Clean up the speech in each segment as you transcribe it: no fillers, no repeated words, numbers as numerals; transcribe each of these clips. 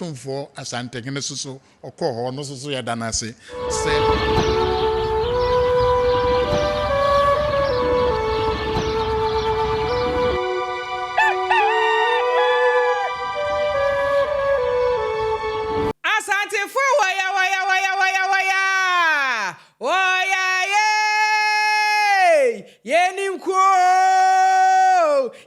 Otumfoɔ Asantehene so so ɔkɔɔ hɔ, ɔno nso so yɛda no ase sɛ. Asantefo wɔya wɔya wɔya wɔya wɔya wɔya yee yɛnim kuo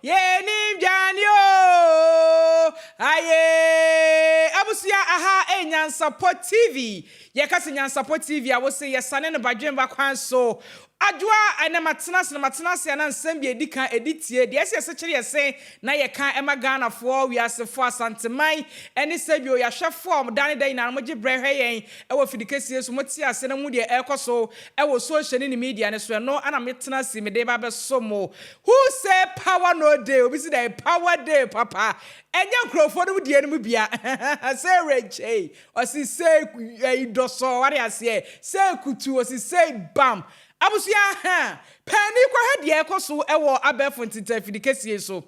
yɛnim dwane o aye abusua aha ɛyɛ Nyansapɔ TV yɛka sɛ Nyansapɔ TV a wose yɛsane no badwemba kwan so Adwoa, ɛnɛ matena ase na matena ase a na nsɛm bi a ɛdi kan ɛdi tie, deɛ ɛsɛ yɛsekyere yɛ se na yɛka ɛma Ghanafoɔ, wiasefoɔ, Asanteman ɛne sɛbio yɛahwɛfoɔ a wɔn da ne da nyinaa no mogye berɛ hwɛ yɛn ɛwɔ fidikɛsie so, mote ase na mohu deɛ ɛrekɔ so ɛwɔ social ne ne media no so, ɛno na metena ase mede reba abɛso mo. Who say power no dey? Obi se dɛn? Power dey papa. Ɛnyɛ nkurɔfoɔ no mu deɛ no mu bia. Sɛ Rachel, Ɔsi sei ɛyi dɔsɔɔ wate aseɛ sei kutu ɔsi sei bam abusua ha paani kɔhwɛ deɛ ɛkɔ so ɛwɔ abɛɛfo ntintan afidi kɛsie so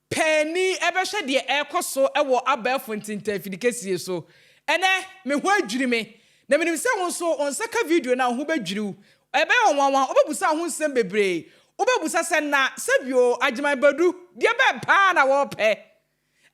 paani ɛbɛhwɛ deɛ ɛkɔ so ɛwɔ abɛɛfo ntintan afidi kɛsie so ɛnɛ me ho adwiri me na menim sɛ wo nso wo nsa ka video no a wo ho bɛdwiri wo ɛbɛyɛ wo nwanwa wobɛbusa wo ho nsɛm bebree wobɛbusa sɛ na sɛbio Agyeman Badu deɛ bɛn paa na wɔpɛ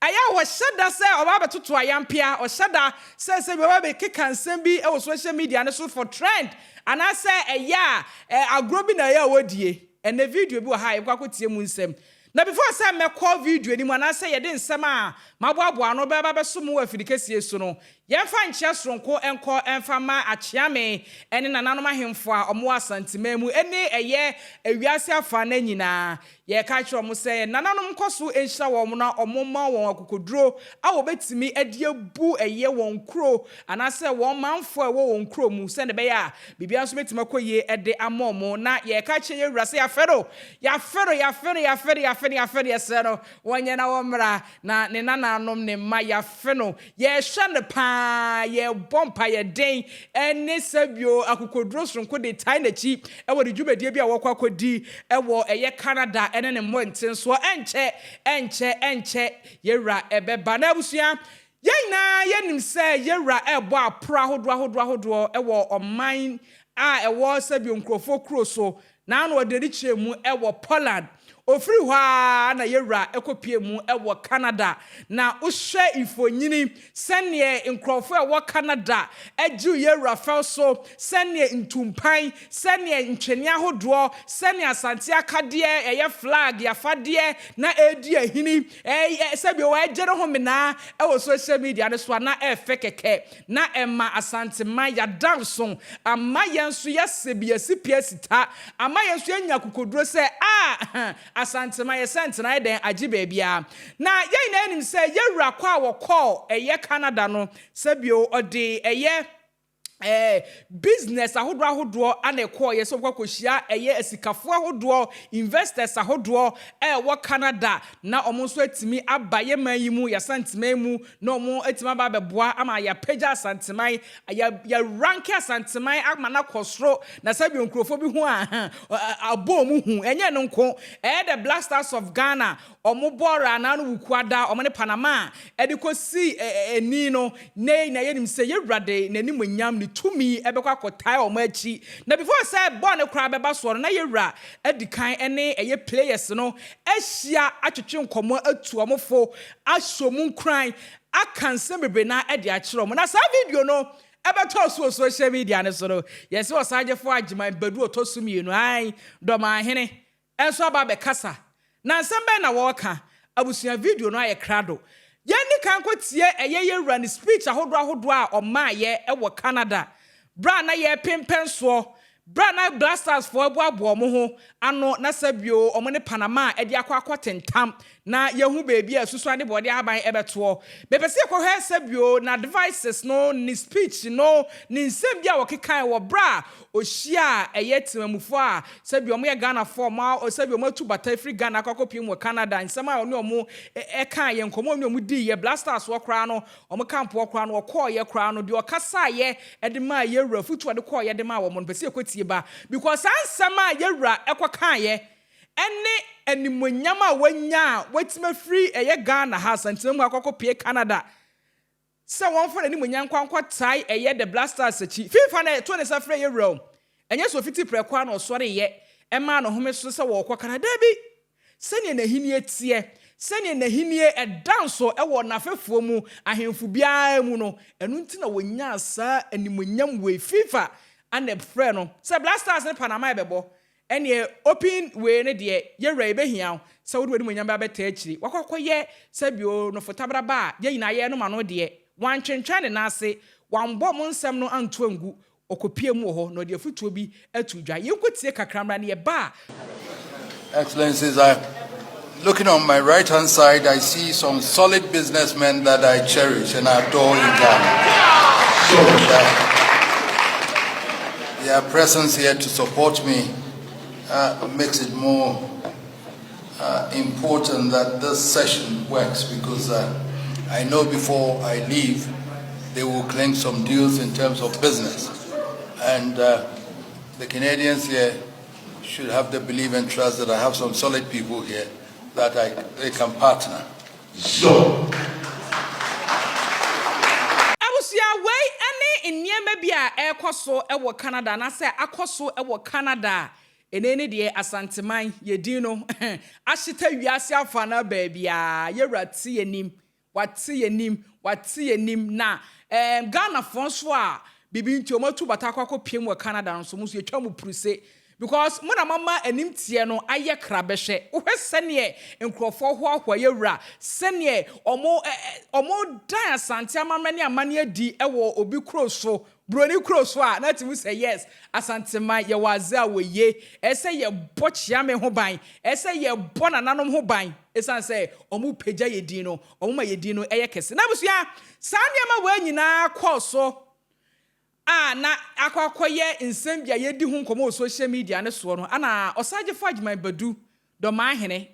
Ɛyɛ a ɔhyɛ da sɛ ɔba abɛtoto ayampea, ɔhyɛ da sɛ sɛ bi ɔba abɛkeka nsɛm bi wɔ social media no so for trend, anaasɛ ɛyɛ a agorɔ bi na ɛyɛ a ɔdie. Ɛnnɛ video bi wɔ ha a yɛbɛkɔ akɔtie mu nsɛm. Na before sɛ mɛkɔ video no mu anaasɛ yɛde nsɛm a maboaboa ano bɛba abɛso mo wɔ afidikɛseɛ so no, yɛmfa nkyea soronko nkɔ mfa mma Akyeame ne nananom ahemfo a wɔwɔ Asanteman mu ne ɛyɛ wiase afanan nyinaa. Yɛka kyerɛ wɔn sɛ nananom nkɔ so nhyira wɔn na wɔmma wɔn akokoduro a wɔbɛtumi de abu ɛyɛ wɔn kuro anaasɛ wɔn manfoɔ a ɛwɔ wɔn kuro mu sɛdeɛ ɛbɛyɛ a biribiara nso bɛtumi akɔ yie de ama wɔn. Na yɛka kyerɛ yɛn wura sɛ yɛafe no, yɛafe no, yɛafe no, yɛafe no, yɛafe no, yɛafe no, yɛsrɛ no wɔnyɛ na wɔmmra na ne nananom, ne mma, yɛafe no, yɛrehwɛ no pa ara, yɛrebɔ mpaeɛ den ne sɛbio akokoduro soronko de tae n'akyi wɔ ne dwumadie bi a wɔrekɔ akɔdi wɔ ɛyɛ Canada ne ne mmɔnten soɔ. Ɛnkyɛ, ɛnkyɛ, ɛnkyɛ yɛwura ɛbɛba. Na abusua, yɛn nyinaa yɛnim sɛ yɛwura ɛrebɔ aporo ahodoɔ ahodoɔ ahodoɔ wɔ ɔman a ɛwɔ sɛbio nkurɔfoɔ kuro so Na na ɔde ani kyerɛɛ mu wɔ Poland. Ɔfiri hɔ ara na yɛn wura kɔpuee mu wɔ Canada. Na wohwɛ mfonini sɛdeɛ nkurɔfoɔ a ɛwɔ Canada gyee yɛn wura fɛw so, sɛdeɛ ntumpan, sɛdeɛ ntwene ahodoɔ, sɛdeɛ Asante akadeɛ, ɛyɛ flag, afadeɛ na ɛredi ahini, sɛdeɛ wɔregye ne ho menaa wɔ social media no so a, na ɛyɛ fɛ kɛkɛ. Na ɛma Asanteman yɛadanso, ama yɛn nso yɛasɛ bi, yɛasi pi asi ta, ama yɛn nso yɛanya akokoduro sɛ ah Asanteman yɛsɛ ntena ayɛ dɛn agye baabiara. Na yɛn nyinaa nim sɛ yɛn wura kɔ a wɔkɔɔ ɛyɛ Canada no, sɛ bio ɔde ɛyɛ eh, business ahodoɔ ahodoɔ ana ɛkɔɔyɛ sɛ wɔkɔ akɔhyia ɛyɛ asikafoɔ ahodoɔ, investors ahodoɔ ɛwɔ Canada na wɔn nso atumi aba yɛ man yi mu, yɛ Asanteman mu na wɔn atumi aba abɛboa ama yɛapagya Asanteman, yɛ yɛranke Asanteman ama no akɔ soro, na sɛdeɛ nkurɔfoɔ bi ho a abɔ wɔn hu, ɛnyɛ ɛno nko, ɛyɛ the Black Stars of Ghana, wɔn bɔɔl anaa no Wukuada, wɔn ne Panama a ɛde kɔsi ani no, na yɛn nyinaa yɛnim sɛ yɛn Wura de n'animuonyam, ne tumi bɛkɔ akɔtae wɔn akyi, na before sɛ bɔɔl no koraa bɛba soɔ no, na yɛn Wura adi kan ne ɛyɛ players no ahyia atwetwe nkɔmmɔ atu wɔn fo, ahyɛ wɔn nkuran, aka nsɛm bebree no ara de akyerɛ wɔn. Na saa video no ɛbɛtɔɔ so wɔ social media no so no, yɛse Ɔsagyefo Agyeman Badu ɔtɔ so mmienu, ae, Dɔmahene, nso aba abɛkasa. Na nsɛm bɛn na wɔreka? Abusua video no ayɛ krado. Yɛnni kan nkɔtie ɛyɛ yɛn wura ne speech ahodoɔ ahodoɔ a ɔmaeɛ wɔ Canada berɛ a na yɛrepempɛn soɔ, berɛ a na Black Stars foɔ reboaboa wɔn ho ano na sɛbio wɔn ne Panama de akɔ akɔtentam na yɛhu baabi a asusuan ne bɔɔdeɛ ahaban bɛtoɔ. Mepɛ sɛ yɛkɔhwɛ sɛbio n'advices no, ne speech no, ne nsɛm bi a ɔkekae wɔ berɛ a ɔhyiaa ɛyɛ temamufoɔ a sɛbio wɔyɛ Ghanafoɔ a wɔn sɛbio wɔatu bata firi Ghana akɔ akɔpiem wɔ Canada, nsɛm a ɔne wɔn kaeɛ, nkɔmmɔ a ɔne wɔn diiɛ, Black Stars foɔ koraa no Wɔn kampoɔ koraa no, wɔkɔeɛ koraa no, deɛ ɔkasaeɛ de maa yɛn wura, afutuo a ɔde kɔeɛ de maa wɔn no, mepɛ sɛ yɛkɔtie ba. Because saa nsɛm a yɛn wura kɔkaeɛ ne animuonyam a wanya a watumi afiri ɛyɛ Ghana ha, Asantema mu ha akɔ akɔpue Canada. sɛ wɔmfa n'animuonyam nkɔ nkɔtae ɛyɛ The Black Stars akyi. FIFA na ɛtoo ne nsa frɛɛ yɛn wura o. Ɛnyɛ sɛ ɔfiti prɛko ara na ɔsɔreeɛ maa ne home so sɛ wɔrekɔka no, dabi! Sɛdeɛ n'ahennie teɛ, sɛdeɛ n'ahennie da nso wɔ n'afɛfoɔ mu ahemfo biara mu no, ɛno nti na wɔnyaa saa animuonyam wei. FIFA na ɛfrɛɛ no sɛ Black Stars ne Panama rebɛbɔ. Ɛnneɛ open wei no deɛ, yɛwura yɛbɛhia wo sɛ wode w'animuonyam bɛba abɛtaa akyire. Wakɔ akɔyɛ sɛbio nofotabraba a yɛn nyinaa yɛrenom ano deɛ, wantwentwɛn ne nan ase, wammɔ mo nsɛm no anto angu, ɔkɔpuee mu wɔ hɔ na ɔde afotuo bi ato dwa. Yɛnkɔtie kakra mmra na yɛba a. Excellencies, I, looking on my right hand side, I see some solid businessmen that I cherish and adore in Ghana. And, their presence here to support me makes it more important that this session works because I know before I leave, they will clinch some deals in terms of business. And the Canadians here should have the belief and trust that I have some solid people here that they can partner. So. Abusua, wei ne nneɛma bi a ɛrekɔ so wɔ Canada anaasɛ akɔ so wɔ Canada a ɛnɛ ne deɛ Asanteman yɛdin no ahyeta wiase afa no baabiara. Yɛwura te yɛnim, wate yɛnim, wate yɛnim na Ghanafoɔ nso a biribi nti wɔn atu bata akɔ akɔpiem wɔ Canada nso, mo nso yɛtwa mo puruse because mo na mama animteɛ no ayɛ krabɛhwɛ. Wohwɛ sɛneɛ nkurɔfoɔ hoahoa yɛwura, sɛneɛ ɔmo dan Asante amammerɛ ne amanneɛ adi wɔ obi kuro so, buroni kuro so a, na tumi sɛ yes, Asanteman yɛwɔ adze a wɔye. Ɛsɛ yɛbɔ Kyeame ho ban, ɛsɛ yɛbɔ nananom ho ban, ɛsiane sɛ ɔmo pagya yɛ din no, ɔmo ma yɛ din no ɛyɛ kɛse. Na abusua, saa nneɛma wei nyinaa kɔɔ so a na akɔ akɔyɛ nsɛm bi a yɛdi ho nkɔmmɔ wɔ social media ne soɔ no, ana Ɔsagyefo Agyeman Badu Dɔmaahene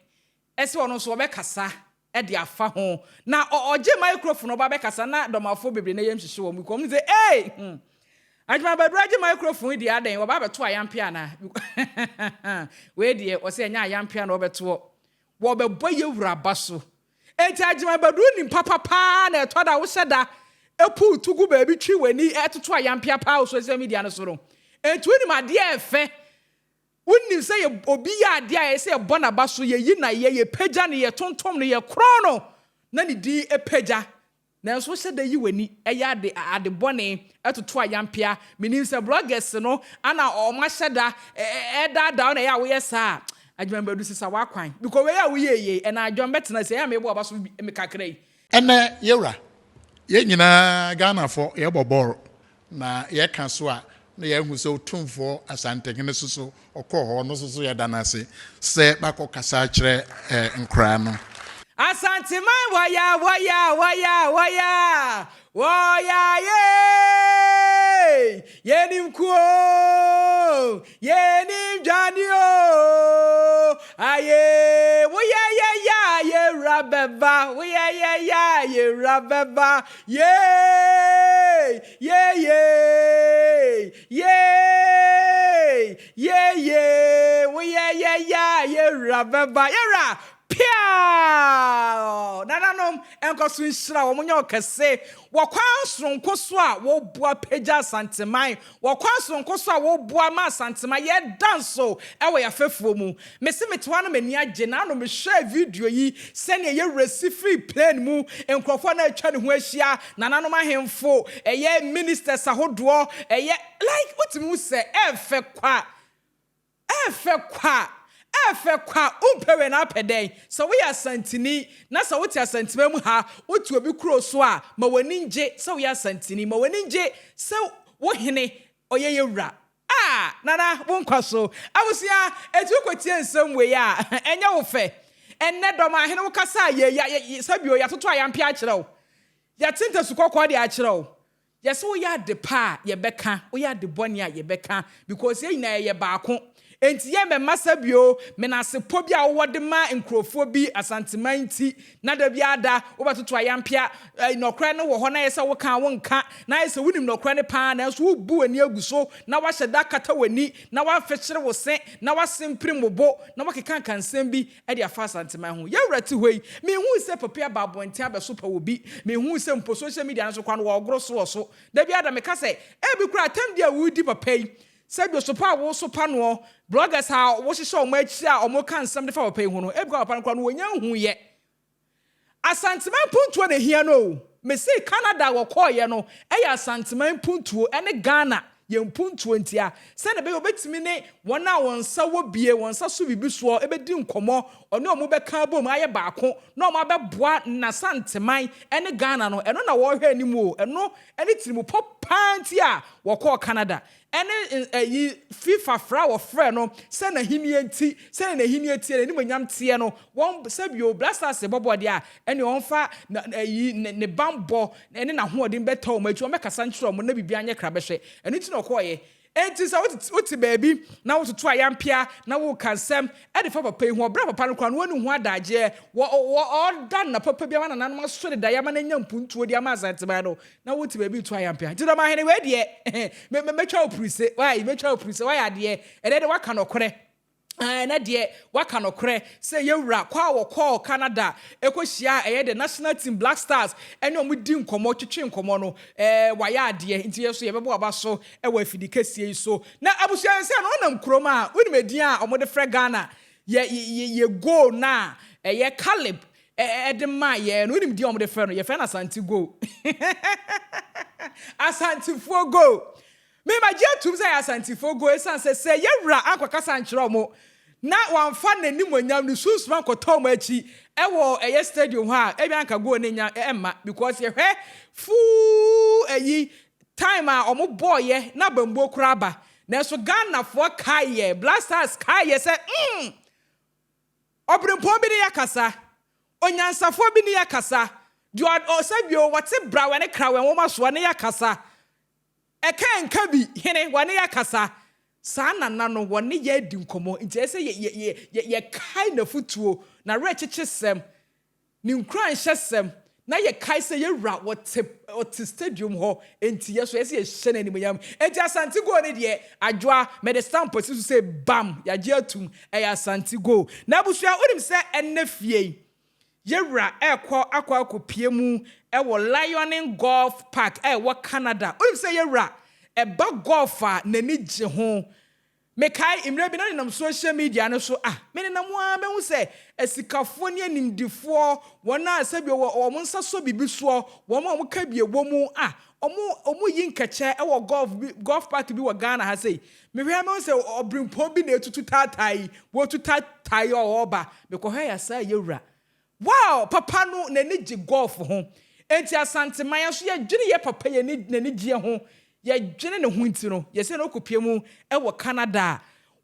ɛsɛ ɔno nso ɔbɛkasa ɛde afa ho. Na ɔgye microphone ɔba bɛkasa na dɔmafoɔ bebree na yɛm hyehyɛ wɔn mu kɔm sɛ ee Agyeman Badu agye microphone yi deɛ, adɛn, wɔba abɛto ayampe ana? Wei deɛ, ɔsɛ ɛnyɛ ayampe ana ɔbɛtoɔ, wɔbɛbɔ yɛwura aba so. Enti Agyeman Badu nim papapaa na ɛtɔ da wohyɛ da epu tugu baabi twi w'ani ɛtoto ayampea paa wɔ social media no so no. Enti wonim adeɛ ɛfɛ, wonim sɛ yɛ obi yɛ adeɛ a ɛsɛ yɛbɔ n'aba so, yɛyi na yɛ yɛpagya no, yɛtontom no, yɛkorɔn no na ne din pagya. Nanso wohyɛ da yi w'ani ɛyɛ ade bɔne ɛtoto ayampea. Menim sɛ bloggers no ana ɔmo ahyɛ da ɛdaadaa na ɛyɛ a woyɛ saa. Agyeman Badu, sisa w'akwan, because wei a woyɛ yie ɛna adwam bɛtena sɛ ɛyɛ a mebɔ aba so bi kakra yi. Ɛnɛ yɛwura, yɛn nyinaa Ghanafoɔ yɛbɔ bɔɔl na yɛka so a, na yɛahu sɛ Otumfoɔ Asantehene soso ɔkɔɔ hɔ no soso, yɛda no ase sɛ bakɔ kasa akyerɛ nkoraa no. Asanteman, wɔya wɔya wɔya wɔya wɔya ye, yɛnim kuo, yɛnim dwane o aye. Woyɛ yɛ yɛ a yɛwura bɛba, woyɛ yɛ yɛ a yɛwura bɛba ye ye ye ye ye ye, woyɛ yɛ yɛ a yɛwura bɛba. Yɛwura pia, nananom nkɔ so nhyira wɔn, nyɛ ɔkɛse wɔ kwan soronko so a wɔboa pagya Asanteman, wɔ kwan soronko so a wɔboa ma Asanteman yɛda nso ɛwɔ yɛafɛfoɔ mu. Mesi mete hɔ no, m'ani agye na ano mehwɛ video yi sɛnea yɛwura si firi plane mu, nkurɔfoɔ na atwa ne ho ahyia, nananom ahemfo, ɛyɛ ministers ahodoɔ, ɛyɛ like wotumi hu sɛ ɛɛfɛ kwa, ɛɛfɛ kwa, ɛfɛ kwa. Wompɛ wei na apɛ dɛn? Sɛ woyɛ Asantini na sɛ wote Asantema mu ha, wote obi kuro so a, ma w'ani ngye sɛ woyɛ Asantini, ma w'ani ngye sɛ wo hene ɔyɛ yɛ wura a. Nana, wo nkwa so. Abusua, eti wokɔtie nsɛm wei a, ɛnyɛ wo fɛ? Ɛnnɛ dɔm ahene, wo kasa a yɛ yɛ sɛbio yɛatoto ayampe akyerɛ wo, yɛte ntasu kɔkɔɔ de akyerɛ wo. Yɛsɛ woyɛ ade pa a yɛbɛka, woyɛ ade bɔne a yɛbɛka, because yɛn nyinaa yɛyɛ baako. Enti yɛ mmɛma sa bio, menasepɔ bi a wowɔ de ma nkurɔfoɔ bi Asanteman nti, na da biara da wobɛtoto ayampea. Nɔkorɛ no wɔ hɔ na ayɛ sɛ woka a wonka, na ayɛ sɛ wonim nɔkorɛ no paa nanso wobu w'ani agu so na woahyɛ da akata w'ani na woafekyere wo se na woasempirim wo bo na woakeka nsɛm bi de afa Asanteman ho. Yɛn wura te hɔ yi, menhuu sɛ papa yi aba abɔnten abɛsopa obi, menhuu sɛ mpo social media no so koraa no wɔregoro so wɔ so. Da biara da meka sɛ, ebi koraa atɛm di a woredi papa yi, sɛ dwosopa a wosopa noɔ, bloggers a wohyehyɛ wɔn akyiri a wɔka nsɛm de fa papa yi ho no, ebi koraa papa no koraa no wɔnnya nhuiɛ. Asanteman mpuntuo na ehia no o. Mese Canada a wɔkɔɔeɛ no yɛ Asanteman mpuntuo ne Ghana yɛn mpuntuo ntia. Sɛdeɛ ɛbɛyɛ wɔbɛtumi ne wɔn a wɔn nsa wɔ bie, wɔn nsa so biribi soɔ bɛdi nkɔmmɔ, ɔne wɔn bɛka abom ayɛ baako na wɔn abɛboa n'Asanteman ne Ghana no, ɛno na wɔrehwɛ anim o. Ɛno ne tirimupɔ paa nti a wɔkɔɔ Canada. Ɛne ɛyi FIFA frɛ a wɔfrɛ no sɛ n'ahennie nti, sɛdeɛ n'ahennie teɛ, n'animuonyam teɛ no, wɔn sɛ bio Black Stars bɔbɔ deɛ a, ɛne wɔmfa na ɛyi ne ne banbɔ ne n'ahoɔden bɛta wɔn akyi, wɔmmɛkasa nkyerɛ wɔn na biribiara nyɛ krabɛhwɛ. Ɛno nti na ɔkɔeɛ. Enti sɛ wote wote baabi na wototo ayampea na woreka nsɛm de fa papa yi ho, ɔbrɛ papa no koraa no wɔnni ho adagyeɛ, wɔ wɔ ɔda nna papa bi ama nananom aso ne daeɛ ama no anya mpuntuo de ama Asanteman no, na wote baabi reto ayampea. Nti Dɔmahene wei deɛ me me mɛtwa wo purise, wai mɛtwa wo purise, wayɛ adeɛ, ɛnɛ deɛ woaka nɔkorɛ. Ɛnɛ deɛ waka nokorɛ sɛ yɛwura kɔ a wɔkɔɔ Canada ɛkɔhyia a ɛyɛ the national team Black Stars ɛne wɔn di nkɔmmɔ twetwe nkɔmmɔ no ɛɛ wayɛ adeɛ nti yɛ nso yɛbɛbɔ waba so ɛwɔ afidi kɛseɛ yi so. Na abusua sɛ no wonam kurom a wonim edin a wɔde frɛ Ghana yɛ yɛ yɛ goal no a ɛyɛ Caleb ɛde maa yɛn no wonim din a wɔde frɛ no? Yɛfrɛ no Asante goal. Asantefoɔ goal. Me magye atum sɛ ɛyɛ Asantefoɔ go esiane sɛ sɛ yɛ wura ankɔkasa ankyerɛ ɔmo na wamfa n'animuonyam ne sunsum ankɔtɔ ɔmo akyi ɛwɔ ɛyɛ stadium hɔ a ebia anka goal no nnya ɛmma because yɛhwɛ full ɛyi time a ɔmo bɔɔyɛ na abambuo koraa aba nanso Ghanafoɔ kaeɛ Black Stars kaeɛ sɛ mm Ɔberempɔn bi ne yɛ kasa, onyansafoɔ bi ne yɛ kasa, deɛ ɔ sɛ bio wɔte brawɛ ne krawɛ nwoma soɔ ne yɛ kasa, ɛka nka bi hene wɔne yɛ kasa. Saa nana no wɔne yɛ adi nkɔmmɔ nti ɛsɛ sɛ yɛ yɛ yɛ yɛkae n'afotuo, n'awerɛkyekyesɛm, Ne nkuranhyɛsɛm, na yɛkae sɛ yɛn wura wɔte ɔte stadium hɔ enti yɛ so yɛsɛ yɛhyɛ no animuonyam. Enti Asante goal no deɛ Adwoa mede stamp asi so sɛ bam yɛagye atum ɛyɛ Asante goal. Na abusua wonim sɛ ɛnnɛ fie yi yɛn wura ɛrekɔ akɔ akɔpie mu ɛwɔ Lioning Golf Park a ɛwɔ Canada. Wonim sɛ yɛn wura ɛba golf a n'ani gye ho. Mekae mmerɛ bi na nenam social media no so ah, me nenam ara bɛhu sɛ asikafoɔ ne animdefoɔ, wɔn a sɛbi wɔ wɔn nsa sɔ biribi soɔ, wɔn a wɔka bi ɛwɔ mu ah, wɔn wɔn yi nkɛkyɛ wɔ golf bi golf park bi wɔ Ghana ha sei. Mehwɛ mehu sɛ ɔbrempɔn bi na ɛtutu taataa yi, wɔtu taataa yi a ɔreba. Mekɔhwɛ yɛ saa yɛwura. Wow papa no n'ani gye golf ho enti Asanteman yɛn nso yɛdwene yɛ papa yi ani n'anigyeɛ ho yɛdwene ne ho nti no yɛsɛ no ɔkɔpie mu wɔ Canada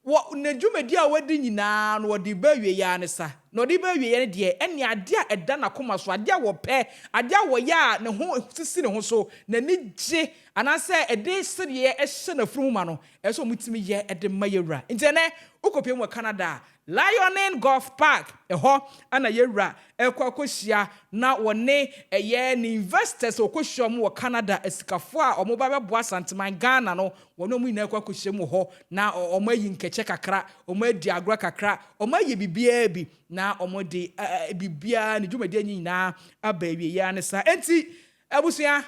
a wɔ ne dwumadie a wadi nyinaa no ɔde ba awieɛ ara ne sa na ɔde ba awieɛ no deɛ ɛne adeɛ a ɛda n'akoma so adeɛ a wɔpɛ adeɛ a wɔyɛ a ne ho sisi ne ho so n'ani gye anaasɛ ɛde sereɛ hyɛ n'afuru mu ma no ɛsɛ sɛ wɔtumi yɛ de ma yɛwura nti ɛnɛ wokɔpie mu wɔ Canada a Lyoning Golf Park, ɛhɔ na yɛwura rekɔ akɔhyia na wɔne ɛyɛ ne investors a wɔkɔhyia wɔn wɔ Canada, asikafoɔ a wɔba bɛboa Asanteman Ghana no, wɔne wɔn nyinaa rekɔ akɔhyia mu wɔ hɔ na wɔayi nkɛkyɛ kakra, wɔadi agorɔ kakra, wɔayɛ biribiara bi na wɔde biribiara, ne dwumadie no nyinaa aba awieeɛ ara ne saa. Enti Abusua,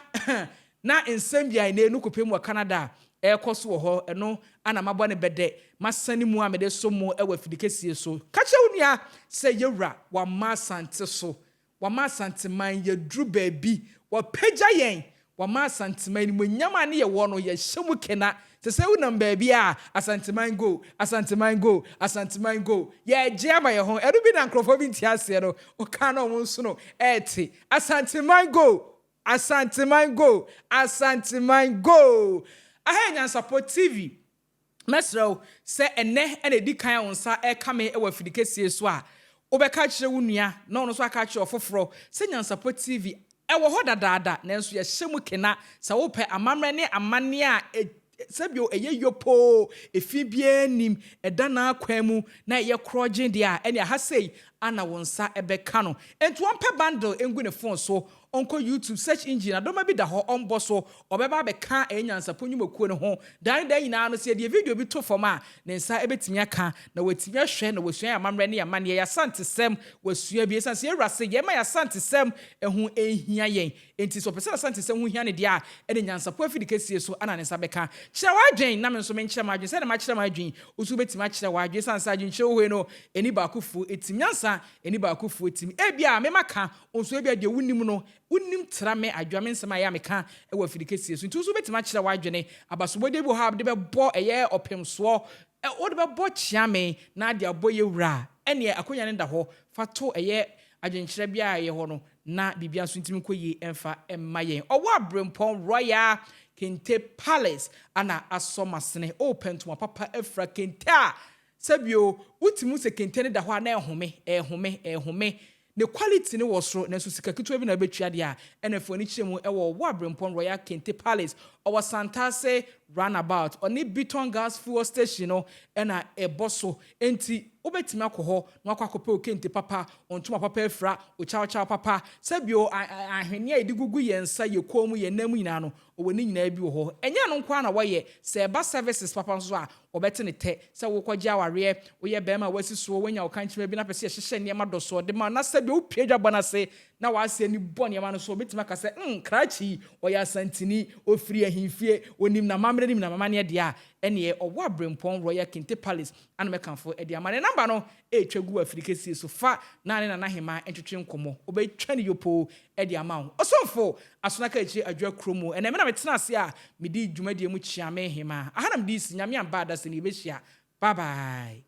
na nsɛm bi a ɛnnɛ no kɔpem wɔ Canada a ɛrekɔ so wɔ hɔ, ɛno na mabɔ no bɛdɛ, masane mu a mede som mo wɔ afidikɛsie so. Ka kyerɛ wo nua sɛ Yɛwura wama Asante so, wama Asanteman yɛaduru baabi, wapagya yɛn, wama Asanteman animuonyam a ne yɛwɔ no yɛhyɛ mu kena. Sɛ sɛ wonam baabi a, Asanteman go, Asanteman go, Asanteman go, yɛregye ama yɛn ho. Ɛno bi na nkurɔfoɔ bi nte aseɛ no, woka na wɔn nso no ɛrete. Asanteman go! Asanteman go! Asanteman go! Aha yɛ Nyansapɔ TV. Mɛsrɛ wo sɛ ɛnnɛ na ɛdi kan a wo nsa reka me wɔ afidi kɛseɛ so a, wobɛka akyerɛ wo nua na ɔno nso aka akyerɛ ɔfoforɔ sɛ Nyansapɔ TV ɛwɔ hɔ dadaada nanso yɛhyɛ mu kena. Sɛ wopɛ amammerɛ ne amanneɛ a Sɛbio ɛyɛ yopoo, efi biara nnim, ɛda n'akwan mu na ɛyɛ korɔgyen deɛ a, ɛne aha sei ana wo nsa ɛbɛka no. Enti wɔmpɛ bundle ngu ne phone so, ɔnkɔ YouTube search engine, adɔma bi da hɔ, ɔmbɔ so, ɔbɛba abɛka ɛyɛ Nyansapɔ nnwumakuo no ho. Daa ne daa nyinaa no, sɛ yɛde video bi to fam a, ne nsa ɛbɛtumi aka na watumi ahwɛ na wasua yɛn amammerɛ ne yɛn amanneɛ, yɛn asantesɛm, wasua bi. Ɛsiane sɛ yɛwura se yɛma yɛn asantesɛm ɛho ɛhia yɛn. Enti sɛ ɔpɛ sɛ n'asantesɛm ho hia no deɛ a, ɛne Nyansapɔ afidi kɛsie so ana ne nsa bɛka. Kyerɛ w'adwen na me nso menkyerɛ m'adwen. Sɛdeɛ makyerɛ m'adwen, wo nso wobɛtumi akyerɛ w'adwen. Ɛsiane sɛ adwenkyerɛ wɔ hɔ yi no, ɛni baakofoɔ ɛtim. Nyansa ɛni baakofoɔ ɛtim. Ebia me maka, wo nso ebia deɛ wonim no, wonim tra me adwoa me nsɛm a ɛyɛ a meka wɔ afidi kɛsie so. Nti wo nso wobɛtumi akyerɛ w'adwene. Abasobɔdeɛ bi wɔ hɔ a wode bɛbɔ ɛyɛ ɔpemsoɔ, wode bɛbɔ kyeame na ade abɔ yɛ wura a, ɛneɛ akonnwa no da hɔ. Fa to ɛyɛ adwenkyerɛ biara a ɛyɛ hɔ no na biribiara nso ntumi nkɔ yie mfa mma yɛn. Ɔwɔ Aberempɔn Royal Kente Palace ana asɔ m'asene. Ɔrepɛ ntoma papa afira kente a sɛbio wotumi hu sɛ kente no da hɔ a na ɛhome, ɛhome, ɛhome. Ne quality no wɔ soro nanso sika ketewa bi na wobɛtua deɛ a, ɛna fa w'ani kyerɛ mu wɔ Ɔwɔ Aberempɔn Royal Kente Palace. Ɔwɔ Santase Runabout. Ɔne Biton Gas Fuel Station no na ɛbɔ so. Enti wobɛtumi akɔ hɔ na wakɔ akɔpɛ wo kente papa, wo ntoma papa afira, wo kyawkyaw papa. Sɛbio ahweneɛ a yɛde gugu yɛn nsa, yɛn kɔn mu, yɛn nan mu nyinaa no, ɔwɔ ne nyinaa bi wɔ hɔ. Ɛnyɛ ɛno nko ara na wɔyɛ, sɛ ɛba services papa nso a, wɔbɛte ne tɛ. Sɛ worekɔgye awareɛ, woyɛ barima a woasi soɔ, woanya wo kankyema bi na apɛ sɛ yɛhyehyɛ nneɛma dɔsɔɔ de ma wo, na sɛdeɛ wopue dwabɔ no ase na w'ase ani bɔ nneɛma no so, wɔbɛtumi aka sɛ, Hmm, krakye yi, ɔyɛ Asanteni, ɔfiri ahemfie, ɔnim n'amammerɛ nim n'amanneɛ deɛ a, ɛnneɛ ɔwɔ Aberempɔn Royal Kente Palace ana mɛkamfo de ama. Ne namba no retwa gu wɔ afiri kɛseɛ so. Fa na ne Nana Hemaa ntwetwe nkɔmmɔ. Ɔbɛtwa no yopoo de ama wo. Ɔsomfo Asona Kaakyire Adwoa kuro mu. Ɛnnɛ me na metena ase a medi dwumadie mu Kyeame Hemaa. Aha na mede resi. Nyame amba a dasani yɛbɛhyia. Bye bye.